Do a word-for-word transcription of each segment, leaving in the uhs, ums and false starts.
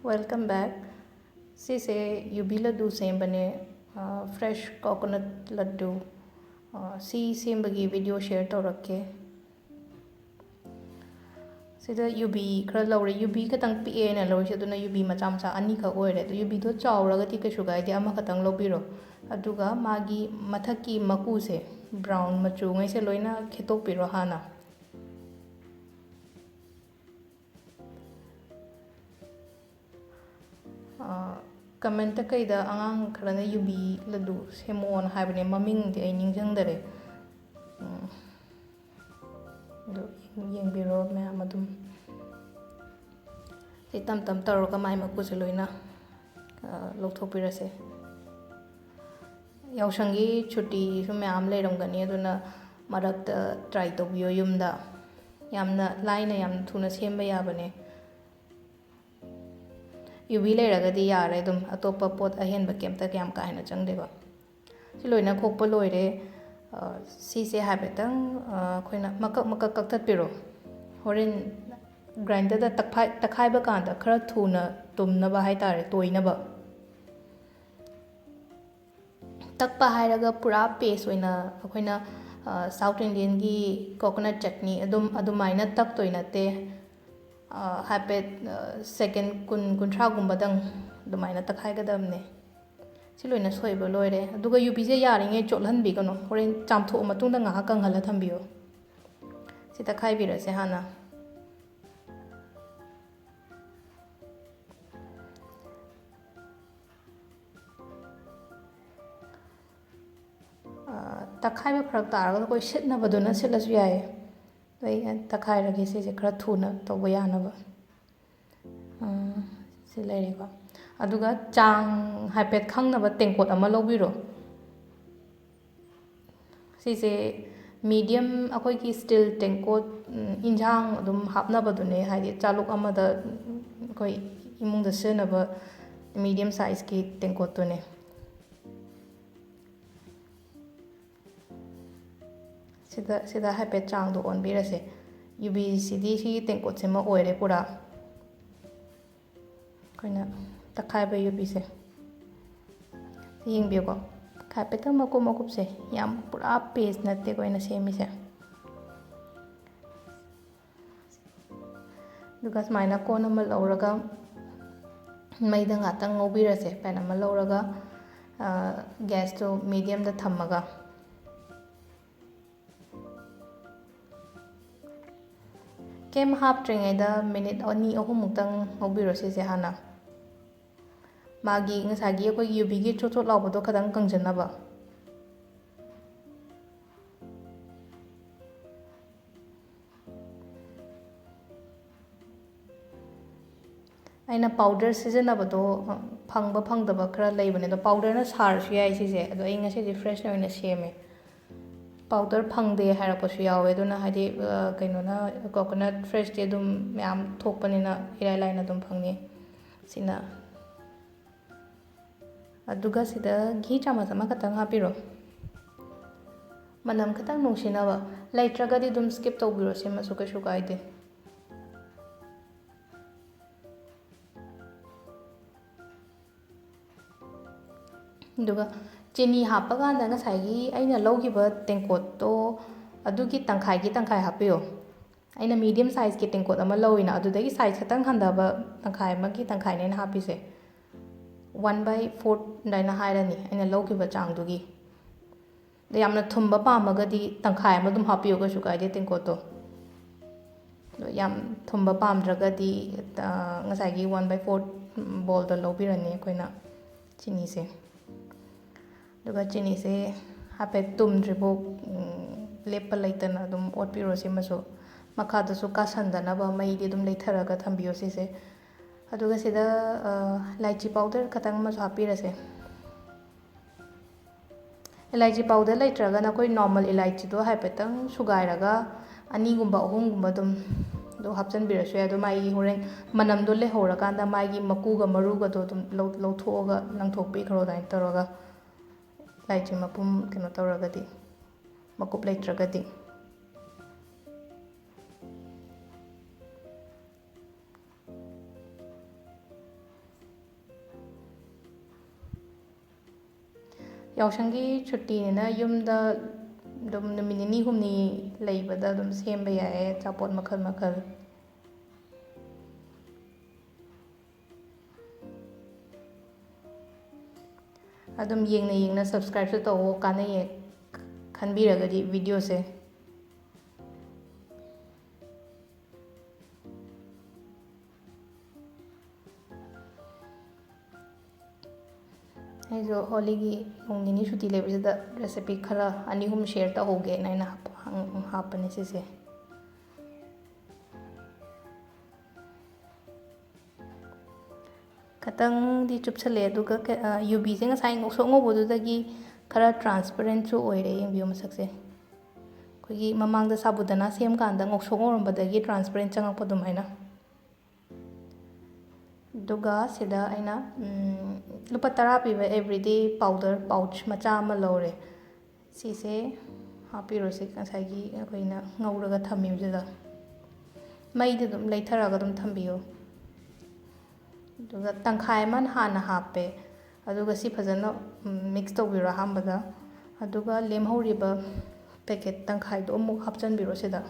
Welcome back. ꯁꯤꯁꯦ ꯌꯨꯕꯤ ꯂꯗꯨ ꯁꯦꯝꯕꯅꯦ, fresh coconut ꯂꯗꯨ꯫ ꯁꯤ ꯁꯦꯝꯕꯒꯤ video share ꯇꯧꯔꯛꯀꯦ꯫ ꯁꯤꯗ ꯌꯨꯕꯤ ꯈꯔ ꯂꯧꯔꯦ꯫ ꯌꯨꯕꯤ ꯈꯇꯪ ꯄꯤꯛꯑꯦꯅ ꯂꯧꯔꯤꯁꯦ, ꯑꯗꯨꯅ ꯌꯨꯕꯤ ꯃꯆꯥ ꯃꯆꯥ ꯑꯅꯤꯈꯛ ꯑꯣꯏꯔꯦ꯫ ꯑꯗꯨ ꯌꯨꯕꯤꯗꯣ ꯆꯥꯎꯔꯒꯗꯤ ꯀꯩꯁꯨ ꯀꯥꯏꯗꯦ, ꯑꯃꯈꯛꯇꯪ ꯂꯧꯕꯤꯔꯣ꯫ ꯑꯗꯨꯒ ꯃꯥꯒꯤ ꯃꯊꯛꯀꯤ ꯃꯀꯨꯁꯦ, brown ꯃꯆꯨꯉꯩꯁꯦ ꯂꯣꯏꯅ ꯈꯦꯠꯇꯣꯛꯄꯤꯔꯣ ꯍꯥꯟꯅ꯫ Comment ꯀꯩꯗ ꯑꯉꯥꯡ ꯈꯔꯅ ꯌꯨꯕꯤ ꯂꯗꯨ ꯁꯦꯝꯃꯣꯅ ꯍꯥꯏꯕꯅꯦ, ꯃꯃꯤꯡꯗꯤ ꯑꯩ ꯅꯤꯡꯁꯤꯡꯗꯔꯦ꯫ ꯎꯝ, ꯑꯗꯨ ꯌꯦꯡꯕꯤꯔꯣ ꯃꯌꯥꯝ ꯑꯗꯨꯝ꯫ ꯁꯤ ꯇꯞ ꯇꯞ ꯇꯧꯔꯒ ꯃꯥꯏ ꯃꯀꯨꯁꯦ ꯂꯣꯏꯅ, ꯑ, ꯂꯧꯊꯣꯛꯄꯤꯔꯁꯦ꯫ ꯌꯥꯎꯁꯪꯒꯤ ꯁꯨꯇꯤꯁꯨ ꯃꯌꯥꯝ ꯂꯩꯔꯝꯒꯅꯤ, ꯑꯗꯨꯅ ꯃꯔꯛꯇ try ꯇꯧꯕꯤꯌꯣ ꯌꯨꯝꯗ꯫ ꯌꯥꯝꯅ ꯂꯥꯏꯅ, ꯌꯥꯝ ꯊꯨꯅ ꯁꯦꯝꯕ ꯌꯥꯕꯅꯦ꯫ ꯌꯨꯕꯤ ꯂꯩꯔꯒꯗꯤ ꯌꯥꯔꯦ ꯑꯗꯨꯝ, ꯑꯇꯣꯞꯄ ꯄꯣꯠ ꯑꯍꯦꯟꯕ ꯀꯩꯝꯇ ꯀꯌꯥꯝ ꯀꯥ ꯍꯦꯟꯅ ꯆꯪꯗꯦꯕ꯫ ꯁꯤ ꯂꯣꯏꯅ ꯈꯣꯛꯄ ꯂꯣꯏꯔꯦ꯫ ꯑ, ꯁꯤꯁꯦ ꯍꯥꯏꯐꯦꯠꯇꯪ, ꯑ, ꯑꯩꯈꯣꯏꯅ ꯃꯀꯛ ꯃꯀꯛ ꯀꯛꯊꯠꯄꯤꯔꯣ꯫ ꯍꯣꯔꯦꯟ grinderꯗ ꯇꯛꯈꯥꯏ-, ꯇꯛꯈꯥꯏꯕ ꯀꯥꯟꯗ ꯈꯔ ꯊꯨꯅ ꯇꯨꯝꯅꯕ ꯍꯥꯏꯇꯥꯔꯦ, ꯇꯣꯏꯅꯕ꯫ ꯇꯛꯄ ꯍꯥꯏꯔꯒ ꯄꯨꯔꯥ paste ꯑꯣꯏꯅ ꯑꯩꯈꯣꯏꯅ, ꯑ, South Indianꯒꯤ coconut chutney ꯑꯗꯨꯝ ꯑꯗꯨꯃꯥꯏꯅ ꯇꯛꯇꯣꯏ ꯅꯠꯇꯦ꯫ ꯑ, ꯍꯥꯏꯐꯦꯠ, ꯑ, second ꯀꯨꯟ, ꯀꯨꯟꯊ꯭ꯔꯥꯒꯨꯝꯕꯗꯪ ꯑꯗꯨꯃꯥꯏꯅ ꯇꯛꯈꯥꯏꯒꯗꯕꯅꯦ꯫ ꯁꯤ ꯂꯣꯏꯅ ꯁꯣꯏꯕ ꯂꯣꯏꯔꯦ꯫ ꯑꯗꯨꯒ ꯌꯨꯕꯤꯁꯦ ꯌꯥꯔꯤꯉꯩ ꯆꯣꯠꯍꯟꯕꯤꯒꯅꯨ, ꯍꯣꯔꯦꯟ ꯆꯥꯝꯊꯣꯛꯑ ꯃꯇꯨꯡꯗ ꯉꯥꯏꯍꯥꯛ ꯀꯪꯍꯜꯂ ꯊꯝꯕꯤꯌꯣ꯫ ꯁꯤ ꯇꯛꯈꯥꯏꯕꯤꯔꯁꯦ ꯍꯥꯟꯅ꯫ ꯑ, ꯇꯛꯈꯥꯏꯕ ꯐꯔꯛ ꯇꯥꯔꯒꯅ ꯑꯩꯈꯣꯏ ꯁꯤꯠꯅꯕꯗꯨꯅ ꯁꯤꯠꯂꯁꯨ ꯌꯥꯏꯌꯦ꯫ ꯑꯗꯣ ꯑꯩ ꯇꯛꯈꯥꯏꯔꯒꯦ ꯁꯤꯁꯦ ꯈꯔ ꯊꯨꯅ ꯇꯧꯕ ꯌꯥꯅꯕ꯫ ꯑ, ꯁꯤ ꯂꯩꯔꯦꯀꯣ꯫ ꯑꯗꯨꯒ ꯆꯥꯡ ꯍꯥꯏꯐꯦꯠ ꯈꯪꯅꯕ ꯇꯦꯡꯀꯣꯠ ꯑꯃ ꯂꯧꯕꯤꯔꯣ꯫ ꯁꯤꯁꯦ medium, ꯑꯩꯈꯣꯏꯒꯤ steel ꯇꯦꯡꯀꯣꯠ, ꯎꯝ, ꯏꯟꯖꯥꯡ ꯑꯗꯨꯝ ꯍꯥꯞꯅꯕꯗꯨꯅꯦ, ꯍꯥꯏꯗꯤ ꯆꯥꯂꯨꯛ ꯑꯃꯗ, ꯎꯝ, ꯑꯩꯈꯣꯏ ꯏꯃꯨꯡꯗ ꯁꯤꯖꯤꯟꯅꯕ medium sizeꯀꯤ ꯇꯦꯡꯀꯣꯠꯇꯨꯅꯦ꯫ ꯁꯤꯗ, ꯁꯤꯗ ꯍꯥꯏꯐꯦꯠ ꯆꯥꯡꯗꯣ ꯑꯣꯟꯕꯤꯔꯁꯦ꯫ ꯌꯨꯕꯤꯁꯤꯗꯤ ꯁꯤꯒꯤ ꯇꯦꯡꯀꯣꯠꯁꯤꯃ ꯑꯣꯏꯔꯦ ꯄꯨꯔꯥ꯫ ꯑꯩꯈꯣꯏꯅ ꯇꯛꯈꯥꯏꯕ ꯌꯨꯕꯤꯁꯦ ꯌꯦꯡꯕꯤꯌꯨꯀꯣ꯫ ꯍꯥꯏꯐꯦꯠꯇꯪ ꯃꯀꯨꯞ ꯃꯀꯨꯞꯁꯦ, ꯌꯥꯝ ꯄꯨꯔꯥ paste ꯅꯠꯇꯦꯀꯣ ꯑꯩꯅ ꯁꯦꯝꯃꯤꯁꯦ꯫ ꯑꯗꯨꯒ ꯁꯨꯃꯥꯏꯅ ꯀꯣꯟ ꯑꯃ ꯂꯧꯔꯒ ꯃꯩꯗ ꯉꯥꯛꯇꯪ ꯉꯧꯕꯤꯔꯁꯦ꯫ Pan ꯑꯃ ꯂꯧꯔꯒ, gas ꯇꯣ medium ꯗ ꯊꯝꯃꯒ, ꯀꯩꯝ ꯍꯥꯞꯇ꯭ꯔꯤꯉꯩꯗ minute ꯑꯅꯤ ꯑꯍꯨꯝꯃꯨꯛꯇꯪ ꯉꯧꯕꯤꯔꯣ ꯁꯤꯁꯦ ꯍꯥꯟꯅ꯫ ꯃꯥꯒꯤ ꯉꯁꯥꯏꯒꯤ ꯑꯩꯈꯣꯏꯒꯤ ꯌꯨꯕꯤꯒꯤ ꯆꯣꯠ ꯆꯣꯠ ꯂꯥꯎꯕꯗꯣ ꯈꯇꯪ ꯀꯪꯖꯅꯕ꯫ ꯑꯩꯅ powder ꯁꯤꯖꯤꯟꯅꯕꯗꯣ, ꯑ, ꯐꯪꯕ ꯐꯪꯗꯕ ꯈꯔ ꯂꯩꯕꯅꯦ, ꯑꯗꯣ powder ꯅ ꯁꯥꯔꯁꯨ ꯌꯥꯏ ꯁꯤꯁꯦ, ꯑꯗꯣ ꯑꯩ ꯉꯁꯤꯗꯤ fresh ꯑꯣꯏꯅ ꯁꯦꯝꯃꯦ꯫ Powder ꯐꯪꯗꯦ ꯍꯥꯏꯔꯛꯄꯁꯨ ꯌꯥꯎꯋꯦ, ꯑꯗꯨꯅ ꯍꯥꯏꯗꯤ, ꯑ, ꯀꯩꯅꯣꯅ, coconut fresh ꯇꯤ ꯑꯗꯨꯝ ꯃꯌꯥꯝ ꯊꯣꯛꯄꯅꯤꯅ ꯏꯔꯥꯏ ꯂꯥꯏꯅ ꯑꯗꯨꯝ ꯐꯪꯅꯤ꯫ ꯁꯤꯅ ꯑꯗꯨꯒ ꯁꯤꯗ ꯘꯤ ꯆꯥꯃꯁ ꯑꯃꯈꯛꯇꯪ ꯍꯥꯞꯄꯤꯔꯣ, ꯃꯅꯝ ꯈꯤꯇꯪ ꯅꯨꯡꯁꯤꯅꯕ꯫ ꯂꯩꯇ꯭ꯔꯒꯗꯤ ꯑꯗꯨꯝ skip ꯇꯧꯕꯤꯔꯣ, ꯁꯤꯃꯁꯨ ꯀꯩꯁꯨ ꯀꯥꯏꯗꯦ꯫ ꯑꯗꯨꯒ ꯆꯤꯅꯤ ꯍꯥꯞꯄꯀꯥꯟꯗ ꯉꯁꯥꯏꯒꯤ ꯑꯩꯅ ꯂꯧꯈꯤꯕ ꯇꯦꯡꯀꯣꯠꯇꯣ, ꯑꯗꯨꯒꯤ ꯇꯪꯈꯥꯏꯒꯤ ꯇꯪꯈꯥꯏ ꯍꯥꯞꯄꯤꯌꯣ꯫ ꯑꯩꯅ medium size ꯀꯤ ꯇꯦꯡꯀꯣꯠ ꯑꯃ ꯂꯧꯋꯤꯅ, ꯑꯗꯨꯗꯒꯤ size ꯈꯤꯇꯪ ꯍꯟꯊꯕ ꯇꯪꯈꯥꯏ ꯑꯃꯒꯤ ꯇꯪꯈꯥꯏꯅꯦ ꯑꯩꯅ ꯍꯥꯞꯄꯤꯁꯦ꯫ One by fourth ꯑꯗꯨꯃꯥꯏꯅ ꯍꯥꯏꯔꯅꯤ ꯑꯩꯅ ꯂꯧꯈꯤꯕ ꯆꯥꯡꯗꯨꯒꯤ꯫ ꯑꯗ ꯌꯥꯝꯅ ꯊꯨꯝꯕ ꯄꯥꯝꯃꯒꯗꯤ ꯇꯪꯈꯥꯏ ꯑꯃ ꯑꯗꯨꯝ ꯍꯥꯞꯄꯤꯌꯨ, ꯀꯩꯁꯨ ꯀꯥꯏꯗꯦ ꯇꯦꯡꯀꯣꯠꯇꯣ꯫ ꯑꯗꯣ ꯌꯥꯝ ꯊꯨꯝꯕ ꯄꯥꯝꯗ꯭ꯔꯒꯗꯤ, ꯑ, ꯉꯁꯥꯏꯒꯤ one by fourth bowl ꯗ ꯂꯧꯕꯤꯔꯅꯤ ꯑꯩꯈꯣꯏꯅ ꯆꯤꯅꯤꯁꯦ꯫ ꯑꯗꯨꯒ ꯆꯤꯅꯤꯁꯦ ꯍꯥꯏꯐꯦꯠ ꯇꯨꯝꯗ꯭ꯔꯤꯐꯥꯎ, ꯎꯝ, ꯂꯦꯞꯄ ꯂꯩꯇꯅ ꯑꯗꯨꯝ ꯑꯣꯠꯄꯤꯔꯣ ꯁꯤꯃꯁꯨ꯫ ꯃꯈꯥꯗꯁꯨ ꯀꯥꯁꯟꯗꯅꯕ ꯃꯩꯗꯤ ꯑꯗꯨꯝ ꯂꯩꯊꯔꯒ ꯊꯝꯕꯤꯌꯣ ꯁꯤꯁꯦ꯫ ꯑꯗꯨꯒ ꯁꯤꯗ, ꯑ, ꯏꯂꯥꯏꯆꯤ powder ꯈꯇꯪ ꯑꯃꯁꯨ ꯍꯥꯞꯄꯤꯔꯁꯦ꯫ ꯏꯂꯥꯏꯆꯤ powder ꯂꯩꯇ꯭ꯔꯒꯅ ꯑꯩꯈꯣꯏ normal ꯏꯂꯥꯏꯆꯤꯗꯣ ꯍꯥꯏꯐꯦꯠꯇꯪ ꯁꯨꯒꯥꯏꯔꯒ ꯑꯅꯤꯒꯨꯝꯕ ꯑꯍꯨꯝꯒꯨꯝꯕ ꯑꯗꯨꯝ ꯑꯗꯨ ꯍꯥꯞꯆꯤꯟꯕꯤꯔꯁꯨ ꯌꯥꯏ꯫ ꯑꯗꯣ ꯃꯥꯒꯤ ꯍꯣꯔꯦꯟ ꯃꯅꯝꯗꯣ ꯂꯩꯍꯧꯔꯀꯥꯟꯗ ꯃꯥꯒꯤ ꯃꯀꯨꯒ ꯃꯔꯨꯒꯗꯣ ꯑꯗꯨꯝ ꯂꯧ-, ꯂꯧꯊꯣꯛꯑꯒ ꯂꯪꯊꯣꯛꯄꯤꯈ꯭ꯔꯣ ꯑꯗꯨꯃꯥꯏꯅ ꯇꯧꯔꯒ꯫ ꯏꯂꯥꯏꯆꯤ ꯃꯄꯨꯝ ꯀꯩꯅꯣ ꯇꯧꯔꯒꯗꯤ, ꯃꯀꯨꯞ ꯂꯩꯇ꯭ꯔꯒꯗꯤ꯫ ꯌꯥꯎꯁꯪꯒꯤ ꯁꯨꯇꯤꯅꯤꯅ ꯌꯨꯝꯗ ꯑꯗꯨꯝ ꯅꯨꯃꯤꯠ ꯅꯤꯅꯤ ꯍꯨꯝꯅꯤ ꯂꯩꯕꯗ ꯑꯗꯨꯝ ꯁꯦꯝꯕ ꯌꯥꯏꯌꯦ ꯑꯆꯥꯄꯣꯠ ꯃꯈꯜ ꯃꯈꯜ꯫ ꯑꯗꯨꯝ ꯌꯦꯡꯅ ꯌꯦꯡꯅ subscribeꯁꯨ ꯇꯧꯋꯣ, ꯀꯥꯟꯅꯩꯌꯦ ꯈꯟꯕꯤꯔꯒꯗꯤ videoꯁꯦ꯫ ꯑꯩꯁꯨ ꯍꯣꯂꯤꯒꯤ ꯅꯣꯡ ꯅꯤꯅꯤ ꯁꯨꯇꯤ ꯂꯩꯕꯁꯤꯗ recipe ꯈꯔ ꯑꯅꯤ ꯑꯍꯨꯝ share ꯇꯧꯍꯧꯒꯦꯅ ꯑꯩꯅ ꯍꯥꯞꯄ-, ꯍꯥꯞꯄꯅꯦ ꯁꯤꯁꯦ꯫ ꯈꯇꯪꯗꯤ ꯆꯨꯞꯁꯜꯂꯦ, ꯑꯗꯨꯒ ꯀ-, ꯑ, ꯌꯨꯕꯤꯁꯦ ꯉꯁꯥꯏ ꯉꯧꯁꯣꯛ ꯉꯧꯕꯗꯨꯗꯒꯤ ꯈꯔ transparentꯁꯨ ꯑꯣꯏꯔꯦ꯫ ꯌꯦꯡꯕꯤꯌꯨ ꯃꯁꯛꯁꯦ꯫ ꯑꯩꯈꯣꯏꯒꯤ ꯃꯃꯥꯡꯗ ꯁꯥꯕꯨꯗꯅꯥ ꯁꯦꯝꯀꯥꯟꯗ ꯉꯧꯁꯣꯛ ꯉꯧꯔꯝꯕꯗꯒꯤ transparent ꯆꯪꯉꯛꯄ ꯑꯗꯨꯃꯥꯏꯅ꯫ ꯑꯗꯨꯒ ꯁꯤꯗ ꯑꯩꯅ, ꯎꯝ, ꯂꯨꯄꯥ ꯇꯔꯥ ꯄꯤꯕ everyday powder pouch ꯃꯆꯥ ꯑꯃ ꯂꯧꯔꯦ꯫ ꯁꯤꯁꯦ ꯍꯥꯞꯄꯤꯔꯣꯁꯦ ꯉꯁꯥꯏꯒꯤ ꯑꯩꯈꯣꯏꯅ ꯉꯧꯔꯒ ꯊꯝꯃꯤꯕꯗꯨꯗ꯫ ꯃꯩꯗ ꯑꯗꯨꯝ ꯂꯩꯊꯔꯒ ꯑꯗꯨꯝ ꯊꯝꯕꯤꯌꯣ꯫ ꯑꯗꯨꯒ ꯇꯪꯈꯥꯏ ꯑꯃ ꯍꯥꯟꯅ ꯍꯥꯞꯄꯦ꯫ ꯑꯗꯨꯒ ꯁꯤ ꯐꯖꯅ, ꯎꯝ, mix ꯇꯧꯕꯤꯔꯣ ꯑꯍꯥꯟꯕꯗ꯫ ꯑꯗꯨꯒ ꯂꯦꯝꯍꯧꯔꯤꯕ packet ꯇꯪꯈꯥꯏꯗꯣ ꯑꯃꯨꯛ ꯍꯥꯞꯆꯤꯟꯕꯤꯔꯣ ꯁꯤꯗ꯫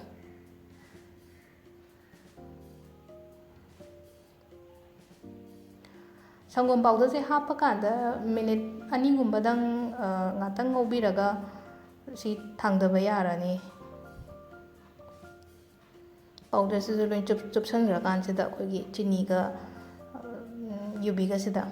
ꯁꯪꯒꯣꯝ powderꯁꯦ ꯍꯥꯞꯄꯀꯥꯟꯗ minute ꯑꯅꯤꯒꯨꯝꯕꯗꯪ, ꯑ, ꯉꯥꯛꯇꯪ ꯉꯧꯕꯤꯔꯒ ꯁꯤ ꯊꯥꯡꯗꯕ ꯌꯥꯔꯅꯤ꯫ Powderꯁꯤꯁꯨ ꯂꯣꯏ ꯆꯨꯞ-, ꯆꯨꯞꯁꯟꯈ꯭ꯔꯀꯥꯟꯁꯤꯗ ꯑꯩꯈꯣꯏꯒꯤ ꯆꯤꯅꯤꯒ, ꯑ, ꯌꯨꯕꯤꯒꯁꯤꯗ꯫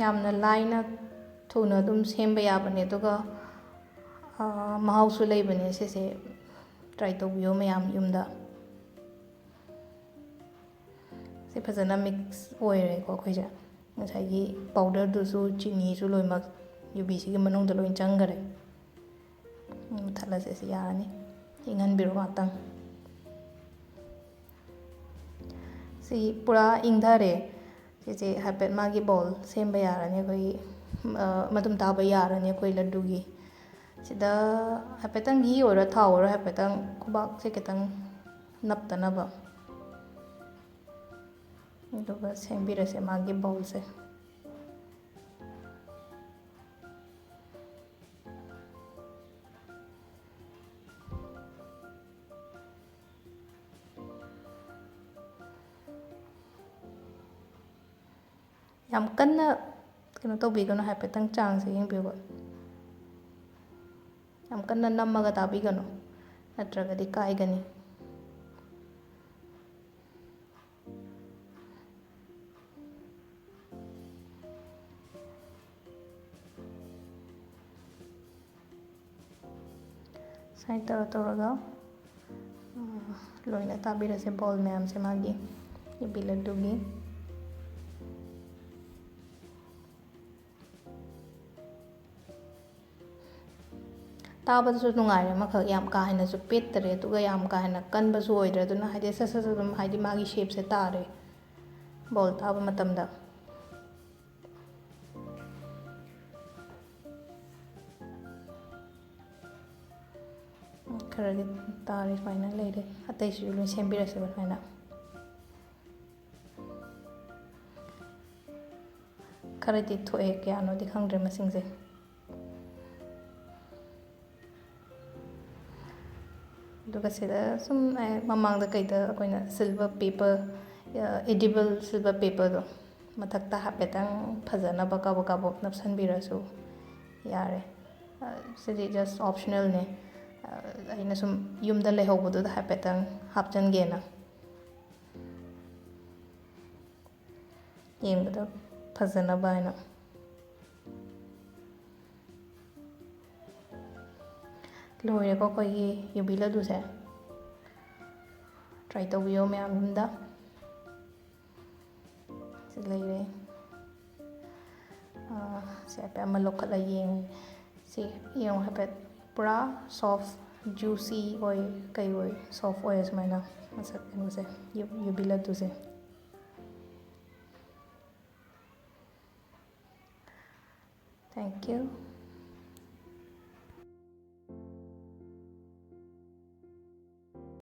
ꯌꯥꯝꯅ ꯂꯥꯏꯅ ꯊꯨꯅ ꯑꯗꯨꯝ ꯁꯦꯝꯕ ꯌꯥꯕꯅꯦ, ꯑꯗꯨꯒ, ꯑ, ꯃꯍꯥꯎꯁꯨ ꯂꯩꯕꯅꯦ꯫ ꯁꯤꯁꯦ try ꯇꯧꯕꯤꯌꯣ ꯃꯌꯥꯝ ꯌꯨꯝꯗ꯫ ꯁꯤ ꯐꯖꯅ mix ꯑꯣꯏꯔꯦꯀꯣ ꯑꯩꯈꯣꯏꯁꯦ꯫ ꯉꯁꯥꯏꯒꯤ powderꯗꯨꯁꯨ ꯆꯤꯅꯤꯁꯨ ꯂꯣꯏꯅꯃꯛ ꯌꯨꯕꯤꯁꯤꯒꯤ ꯃꯅꯨꯡꯗ ꯂꯣꯏ ꯆꯪꯈꯔꯦ꯫ ꯃꯨꯊꯠꯂꯁꯦ, ꯁꯤ ꯌꯥꯔꯅꯤ꯫ ꯏꯪꯍꯟꯕꯤꯔꯣ ꯉꯥꯛꯇꯪ꯫ ꯁꯤ ꯄꯨꯔꯥ ꯏꯪꯊꯔꯦ꯫ ꯁꯤꯁꯦ ꯍꯥꯏꯐꯦꯠ ꯃꯥꯒꯤ ball ꯁꯦꯝꯕ ꯌꯥꯔꯅꯤ ꯑꯩꯈꯣꯏꯒꯤ, ꯑ, ꯃꯇꯨꯝ ꯇꯥꯕ ꯌꯥꯔꯅꯤ ꯑꯩꯈꯣꯏ ꯂꯗꯨꯒꯤ꯫ ꯁꯤꯗ ꯍꯥꯏꯐꯦꯠꯇꯪ ꯘꯤ ꯑꯣꯏꯔꯣ ꯊꯥꯎ ꯑꯣꯏꯔꯣ ꯍꯥꯏꯐꯦꯠꯇꯪ ꯈꯨꯕꯥꯛꯁꯦ ꯈꯤꯇꯪ ꯅꯞꯇꯅꯕ꯫ ꯑꯗꯨꯒ ꯁꯦꯝꯕꯤꯔꯁꯦ ꯃꯥꯒꯤ bowlꯁꯦ꯫ ꯌꯥꯝ ꯀꯟꯅ ꯀꯩꯅꯣ ꯇꯧꯕꯤꯒꯅꯨ, ꯍꯥꯏꯐꯦꯠꯇꯪ ꯆꯥꯡꯁꯦ ꯌꯦꯡꯕꯤꯌꯨꯕ꯫ ꯌꯥꯝ ꯀꯟꯅ ꯅꯝꯃꯒ ꯇꯥꯕꯤꯒꯅꯨ, ꯅꯠꯇ꯭ꯔꯒꯗꯤ ꯀꯥꯏꯒꯅꯤ꯫ ꯁꯨꯃꯥꯏꯅ ꯇꯧꯔ ꯇꯧꯔꯒ, ꯎꯝ, ꯂꯣꯏꯅ ꯇꯥꯕꯤꯔꯁꯦ, bowl ꯃꯌꯥꯝꯁꯦ ꯃꯥꯒꯤ ꯌꯨꯕꯤ ꯂꯗꯨꯒꯤ꯫ ꯇꯥꯕꯗꯁꯨ ꯅꯨꯡꯉꯥꯏꯔꯦ, ꯑꯃꯈꯛ ꯌꯥꯝ ꯀꯥ ꯍꯦꯟꯅꯁꯨ ꯄꯦꯠꯇꯔꯦ, ꯑꯗꯨꯒ ꯌꯥꯝ ꯀꯥ ꯍꯦꯟꯅ ꯀꯟꯕꯁꯨ ꯑꯣꯏꯗ꯭ꯔꯦ꯫ ꯑꯗꯨꯅ ꯍꯥꯏꯗꯤ ꯁꯠ ꯁꯠ ꯁꯠ ꯑꯗꯨꯝ ꯍꯥꯏꯗꯤ ꯃꯥꯒꯤ shapeꯁꯦ ꯇꯥꯔꯦ bowl ꯇꯥꯕ ꯃꯇꯝꯗ꯫ ꯈꯔꯗꯤ ꯇꯥꯔꯦ, ꯁꯨꯃꯥꯏꯅ ꯂꯩꯔꯦ꯫ ꯑꯇꯩꯁꯤꯁꯨ ꯂꯣꯏ ꯁꯦꯝꯕꯤꯔꯁꯦꯕ ꯁꯨꯃꯥꯏꯅ꯫ ꯈꯔꯗꯤ ꯊꯣꯛꯑꯦ, ꯀꯌꯥꯅꯣꯗꯤ ꯈꯪꯗ꯭ꯔꯦ ꯃꯁꯤꯡꯁꯦ꯫ ꯑꯗꯨꯒ ꯁꯤꯗ ꯁꯨꯝ, ꯑꯦ, ꯃꯃꯥꯡꯗ ꯀꯩꯗ ꯑꯩꯈꯣꯏꯅ silver paper, edible silver paperꯗꯣ ꯃꯊꯛꯇ ꯍꯥꯏꯐꯦꯠꯇꯪ ꯐꯖꯅꯕ ꯀꯥꯕꯛ ꯀꯥꯕꯛ ꯅꯞꯁꯟꯕꯤꯔꯁꯨ ꯌꯥꯔꯦ꯫ ꯑ, ꯁꯤꯗꯤ just optionalꯅꯦ꯫ ꯑ, ꯑꯩꯅ ꯁꯨꯝ ꯌꯨꯝꯗ ꯂꯩꯍꯧꯕꯗꯨꯗ ꯍꯥꯏꯐꯦꯠꯇꯪ ꯍꯥꯞꯆꯟꯒꯦꯅ꯫ ꯌꯦꯡꯕꯗ ꯐꯖꯅꯕ ꯍꯥꯏꯅ꯫ ꯂꯣꯏꯔꯦꯀꯣ ꯑꯩꯈꯣꯏꯒꯤ ꯌꯨꯕꯤ ꯂꯗꯨꯁꯦ꯫ Try ꯇꯧꯕꯤꯌꯣ ꯃꯌꯥꯝ ꯌꯨꯝꯗ꯫ ꯁꯤ ꯂꯩꯔꯦ꯫ ꯑꯥ, ꯁꯤ ꯍꯥꯏꯐꯦꯠ ꯑꯃ ꯂꯧꯈꯠꯂ ꯌꯦꯡꯉꯦ꯫ ꯁꯤ ꯌꯦꯡꯉꯣ ꯍꯥꯏꯐꯦꯠ꯫ ꯄꯨꯔꯥ soft, juicy ꯑꯣꯏ, ꯀꯩ ꯑꯣꯏ, soft ꯑꯣꯏ ꯁꯨꯃꯥꯏꯅ ꯃꯁꯛ ꯀꯩꯅꯣꯁꯦ, ꯌꯨ-, ꯌꯨꯕꯤ ꯂꯗꯨꯁꯦ꯫ Thank you꯫